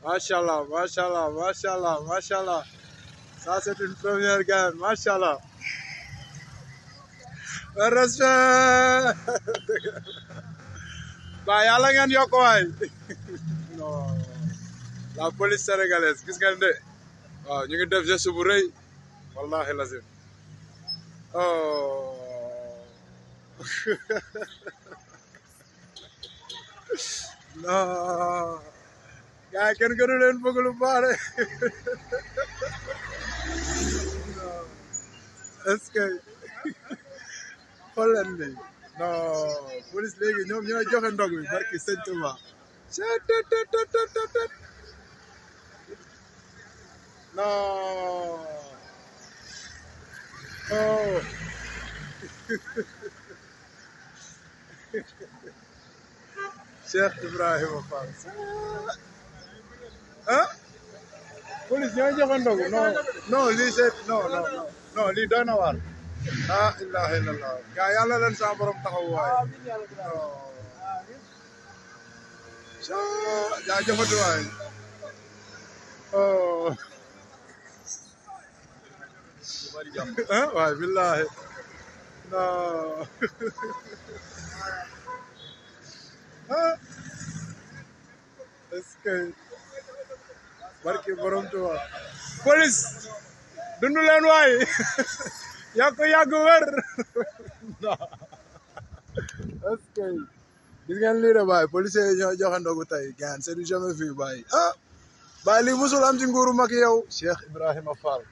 Machallah, machallah, machallah, machallah. Ça, c'est une première gagne, machallah. Le respect. Bah, yàlla ngeen yokk waay. Non. La police sénégalaise, gis ngeen de. Waaw, ñu ngi def geste bu rëy. Wallahi lazim. Oh. Non. Gars yi kenn gënu leen bëgg lu baax de. Est-ce que xool leen ni non police léegi ñoom ñooy joxe ndog bi barki sëñ Touba. Non. Oh. Cheikh Ibrahima Fall. Ah? Police ñooy joxe ndog non non lii c'est non non non lii doy na waar. Ah ilaha illallah gaa yàlla leen sa borom taxaw waay. Jaa jëfati waay. Oh. Ah waay billahi. Non. Ah. Est-ce que barki borom Tuuba. Police dundu leen waay. yàgg wër. Non. Est-ce que gis ngeen lii de baay policiers yi ñoo joxe ndogu tey gaan c'est du jamais vu baay ah baay lii musul am ci nguuru mag yow Cheikh Ibrahima Fall